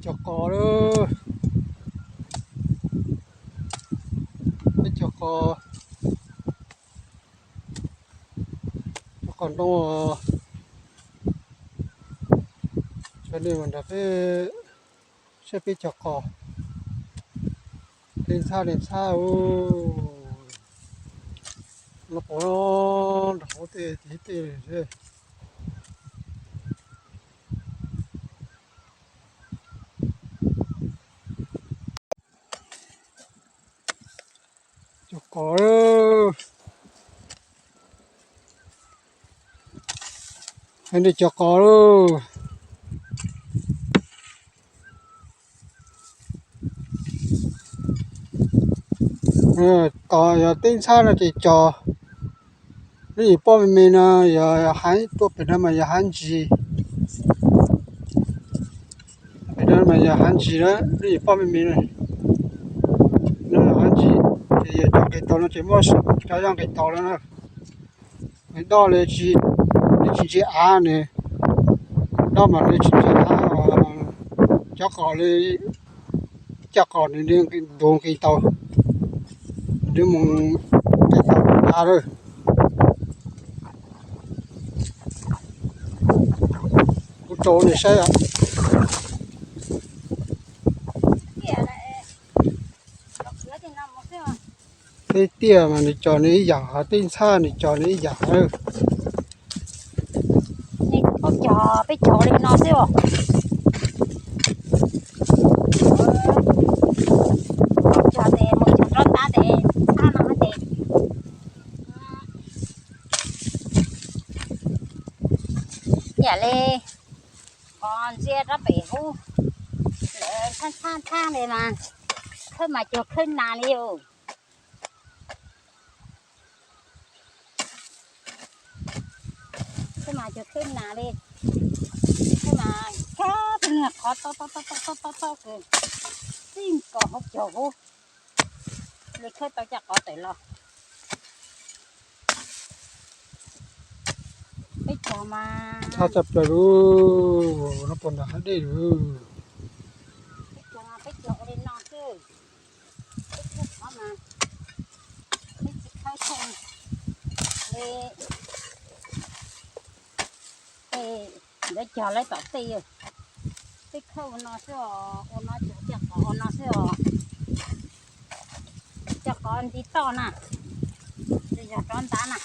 Cog qos lawm, peb cog qos, cog qos ntoo os. Cov nej mas nrog peb saib peb cog qos, li ntxhab li ntxhab. Los pov nrog hauv tej tid tej. Cog qos, nej cog qos lauj. Qos yog tej ntxhab no ces cog, lub yim poj me me no yog hav, tuaj pem no mas yog hav ntsis, pem no mas yog hav ntsis na, lub yim poj me me no yog hav ntsis, ces yog cov nqis taus no ces muaj cov yog nqis taus no na. Nws doj li, nws tsis ntsia av, nws doj mas nws tsis ntsia av. Cov qos li, cov qos nws ntuv nqis taus, nws mus nqis taus av lawm. Kuv rau nej saib. Tej tiaj mas nws cog nws ib yam, tej ntxhab nws cog nws ib yam. Cog, peb cog li no xwb os. Cog ces mus cog rau ntab ces ntxhab no ces yam li qos ntsia rau pem hub, lawv ntxhab ntxhab ntxhab li mas khawb mas cuag khawb nas li os. Khawb mas cuag khawb nas li, khawb mas khawb pheej niag qhov toj toj toj toj toj toj kws txij nkaus hauv caug hub li khawb tau cov qos tawm los. Peb cog mas txhab tshaj plaws lauj, no puas nram hav dej lauj. Peb cog mas peb cog ua li no xwb, peb khawb qhov mas peb tsis khawb kheej li. Tej ntawd cog lawv tom tej, peb khawb ua no xwb os, ua no ces cog qos ua no xwb os. Cog qos nti toj na, tsis yog rov ntav na.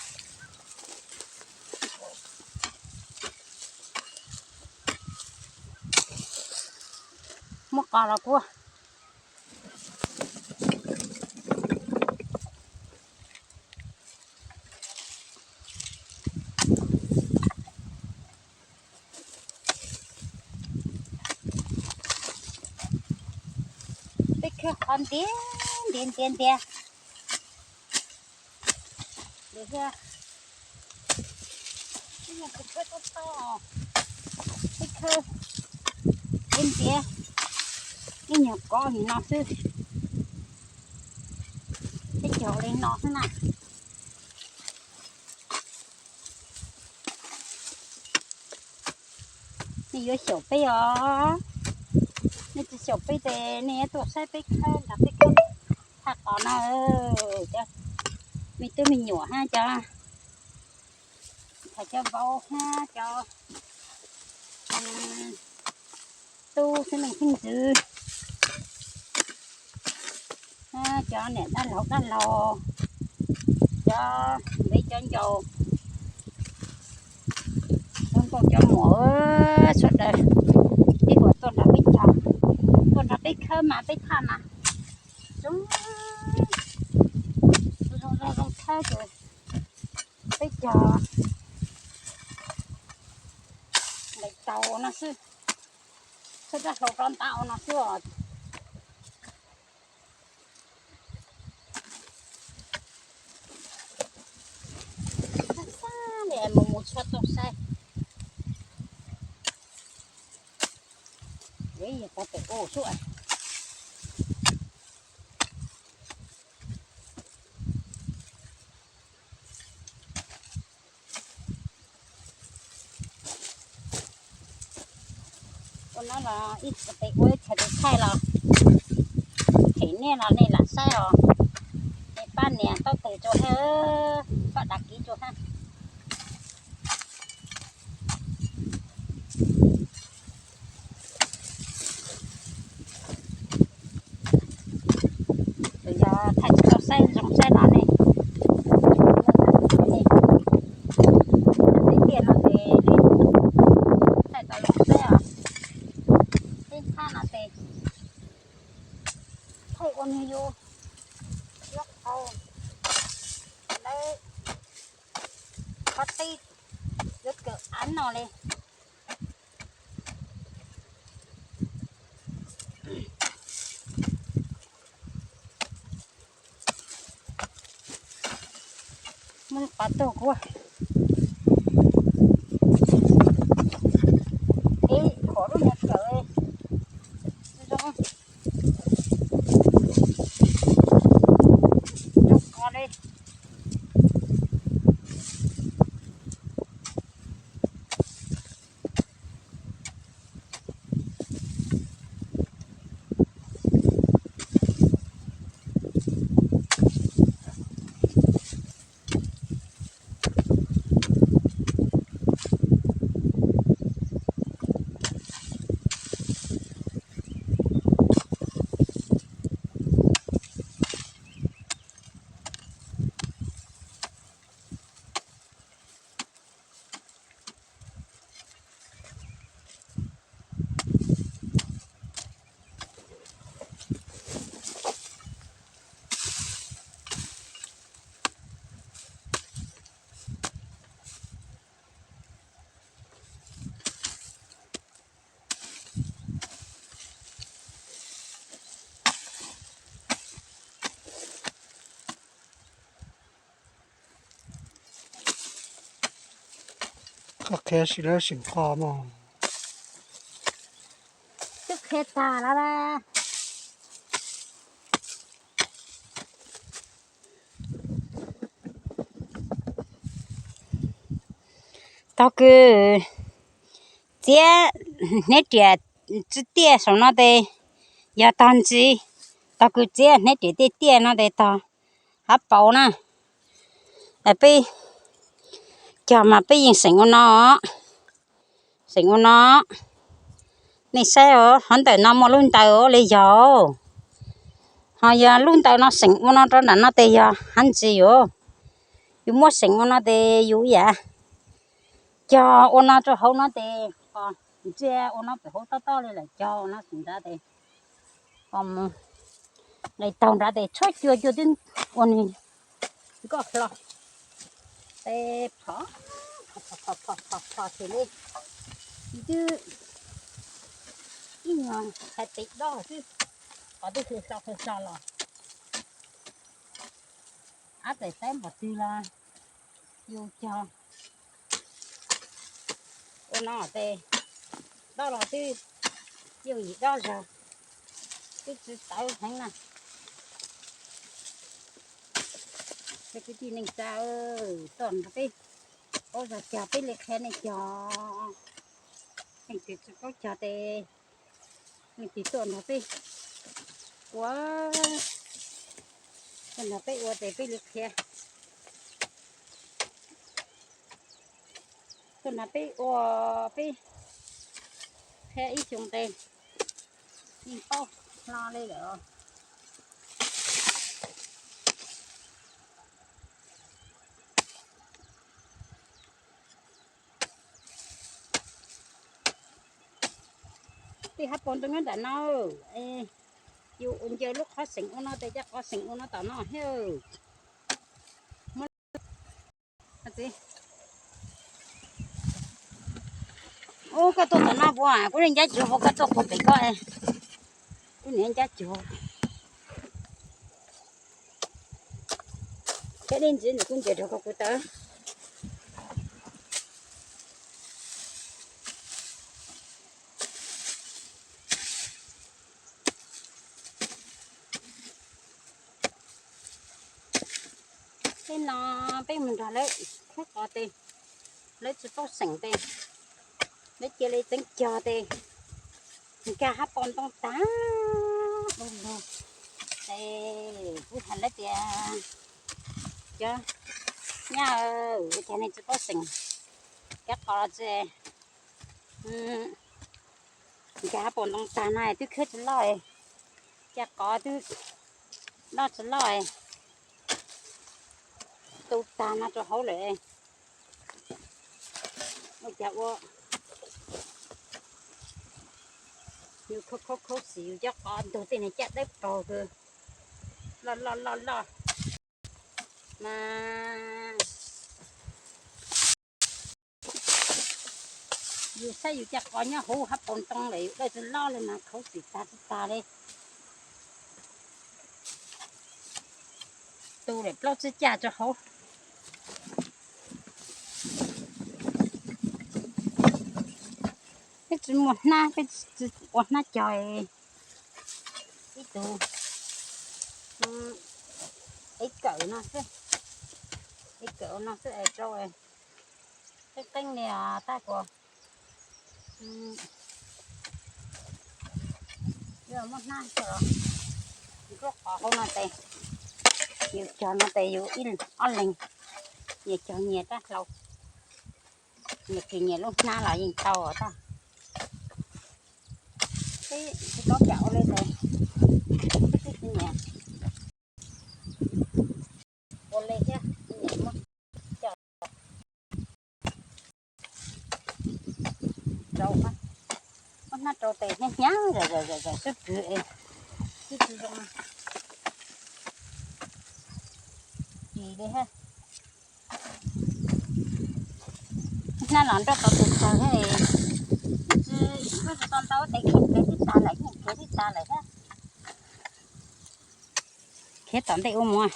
Muab qos los kuv Peb khawb qhov ntiav ntiav ntiav ntiav li thiab. Ib nyuag khawb toj toj, peb khawb ntiav ntiav, ib nyuag kov nim no xwb, peb cog li no xwb na. Nej yuav xyaum peb os, nej tsis xyaum peb ces nej yuav tuaj saib peb khawb nrog peb khawb thaj qos no. Cov me tub me nyuam hab cov, cov vauv hab cov tub xeeb leej xeeb ntxwv, cov niam dab laug dab laug, cov viv cov ncaus, cov nkauj cov muam sawv daws, ib puas tuaj nrog peb cog, tuaj nrog peb khawb mas peb thaj mas zoo, zoo zoo zoo khawb ces peb cog nqis taus ua no xwb, khawb rab hlau rov ntav ua no xwb os. Xab xab li mus mus txhua tau saib. Ua yog pov pem ua xwb. Ua No los ib txhais tes ua ib txhais tes thaij los, them nej los nej lam saib os. Nej pab nias tau tes rau hab, pab dav kiv rau hab. Yog thaij tsis tau saib zoo saib no ne, tej tiaj no ces thaij tau zoo saib os. Tej thaj no ces thaij ua nws yus, yuav qhov, lawv qhov tij yuav kawm av no li. Muab qhov tuag kuv, ib qhov lub niag kawm zoo, zoo qhov li. Koj qhia sim lawv sim qho mog. Twb qhia tag lawm. Tog kws txiab hniav riam tsi tiaj saum no tes yog tog ntxiv, tog kws txiab hniav riam tiaj tiaj no tes tog hav paus na. Peb cog mas peb yeej xeem ua no, xeem ua no. Nej saib os, hov ntawm no muaj lub ntaws ua li yog, ho yog lub ntaws no xeem ua no rau nram no tes yog hav ntxiv yuav, yus muab xeem ua no tes yus yam cog ua no rau hauv no tes, ntsia ua no pem hauv tob tob li lawm, cog ua no xeem nrad tes, nqis taug nrad tes tshuab cua cua twb ua nws nkoj hlo, tes phom phom phom phom phom phom ces li, twb ib nyuag hais tes dob xwb, qhov twb hlo hlo hlo los. Ab, txawm saib npaum twg los yus cog ua no tes dob los twb yooj yim dob zog, twb tsis tawv heev na. Peb kwv tij neej tsa, tuaj nrog peb paub zog cog peb li qhia nej cog. Leej twg tsis paub cog tes leej twg tuaj nrog peb ua, tuaj nrog peb ua tes peb li qhia. Tuaj nrog peb ua, peb qhia ib xyoo tes yeej paub hlo li lawm. Tej hav paus ntoo nyob nram no, yus ncaws lub qhov xeem ua no tes cov qhov xeem ua no tom no thiab. Ub, koj tuaj tom no puas, kuv niam ncab cuag puas koj tuaj puag pem koj, kuv niam ncab cuag. Thiab dej ntxiv nws kuj nce rau koj kuv tawb. Tej no peb mus nrog lawv khub qos tes, lawv tsis paub xeem tes, lawv cia li txeev cog tes, Nkag hab pos ntoo tag lug lug, ces kuv has lawv tias, cov nyab, ua cas nej tsis paub xeem cov qos tsi. Nkag hab pos ntoo tag na twb khwb tsis loj, cov qos twb loj tsis loj, tu tag no rau hauv lawm. Ua cas ua yus khaub khaub khaub xim yus cov qos ntug tej niag caj dawb paug kawg, loj loj loj loj mas. Yus saib yus cov qos nyob hauv hab pos ntoo lawm yus dawj tsis loj li mas khaub xim tag tsis tag li. Tu lawm plaub tsib caj rau hauv. Peb tsis muaj hnab, peb tsis ua hnab cog, ib tug, ib kawm no xwb, ib kawm no xwb es rau qeeb qeeb li os, tab kuas yus muaj hnab cog, nruab qos hauv no tes, yus cog no tes yus ib ob leeg, nyias cog nyias rab hlau, nyias tis nyias lub hnab los yeej tau os tab. Peb tsis paub kam ua li tes, peb twb tsis nyiam ua li thiab, nyiam muab cog. Rau, muab hnab rau tes hnyav hnyav zom zaws zom zaws xwb pwg es twb tsis zoo ris li thiab. Hnab los nroj tau tus tsawg thiab, twb tsis, twb tsis tau ntau tes khiav khiav twb tag lawm, khiav khiav twb tag lawm thiab. Khiav tom ntej ua mus.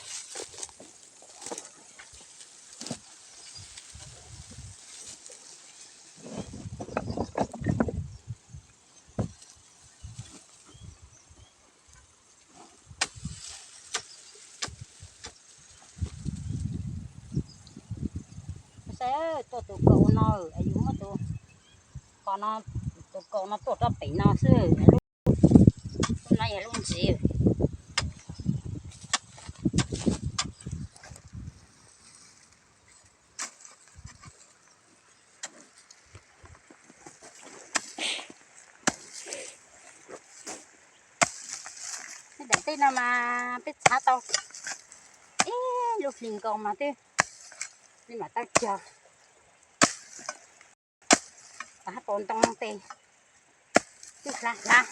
Saib, tuaj tus kaus no, yus muab tus, qos no, tus kaus no tuaj rau pem no xwb, lub, lub no yog lub ntsis. Peb daim teb no mas peb txhav tau ib lub hli nkaus mas twb li mam tau cog. Hab pos ntoo tes twb hlav hlav,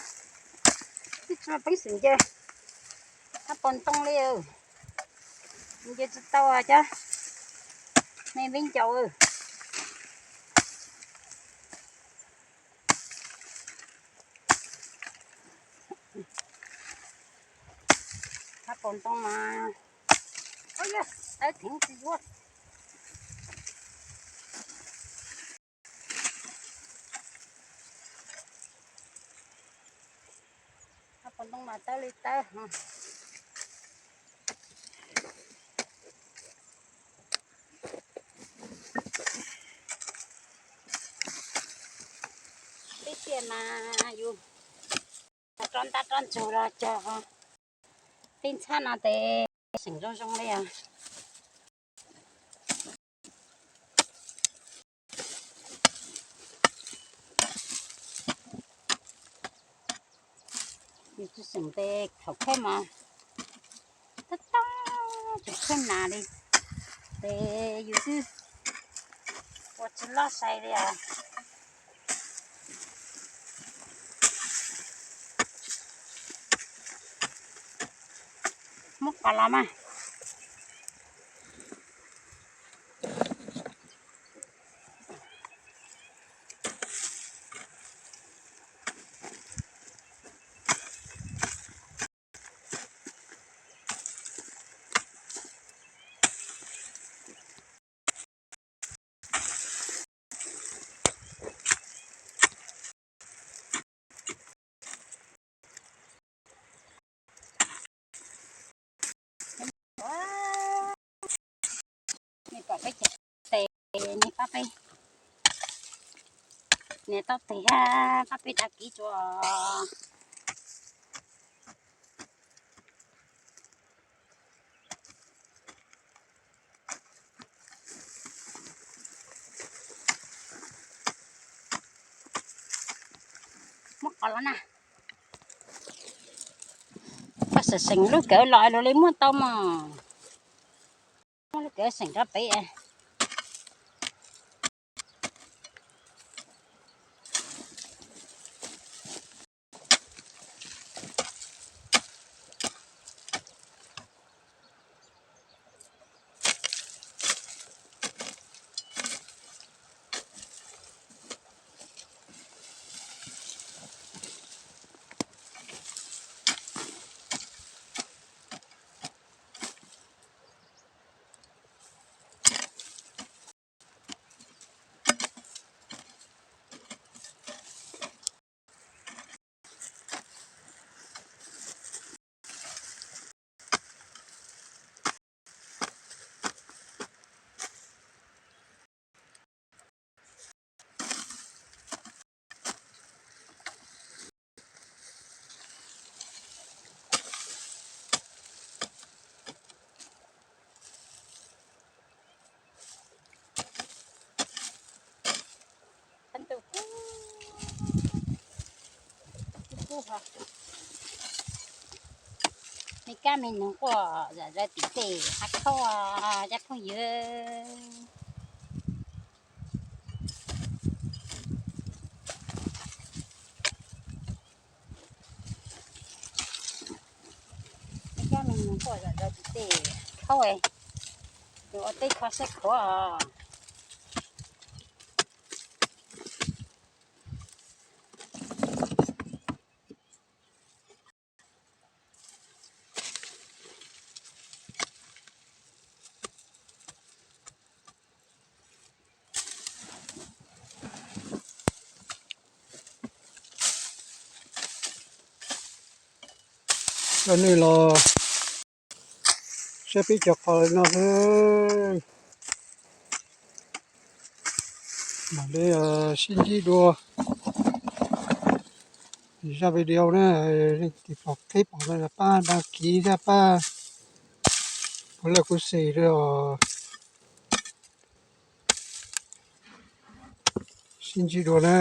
twb tsis muaj peev xwm ncaws hab pos ntoo li. Ncaws tsis tau cov me viv ncaus. Hab pos ntoo mas, ua yog tawv theev tsis yuav. Hab pos ntoo mas tawv li tawv. Peb tiaj mas yus rov ntab rov ntsug los cog, peb ntxhab no tes xeem zoo zoo li os. Yus tsis xeem tes thaum khawb mas tab tag tsis khawb nas li, ces yus twb ua tsis lob sai li os. Muab qos los mas. Niam tau tes, pab peb dab kiv tsuas. Muab qos los na. Koj seem seem lub kawm los luag li muab tau mog. Muab lub kawm seem rau pem. Me kab me noog quaj zom zaws tim tej hav khaub, cov phooj ywg. Me kab me noog quaj zom zaws tim tej khaub, tus ua teb kho siab khuav os. Coj nej los saib peb cov qos no xwb. Mam li sib ntsib dua zaj video na. Leej twg pom qhib pom no pab đăng ký thiab pab puav leej kuv xim os. Sib ntsib dua na.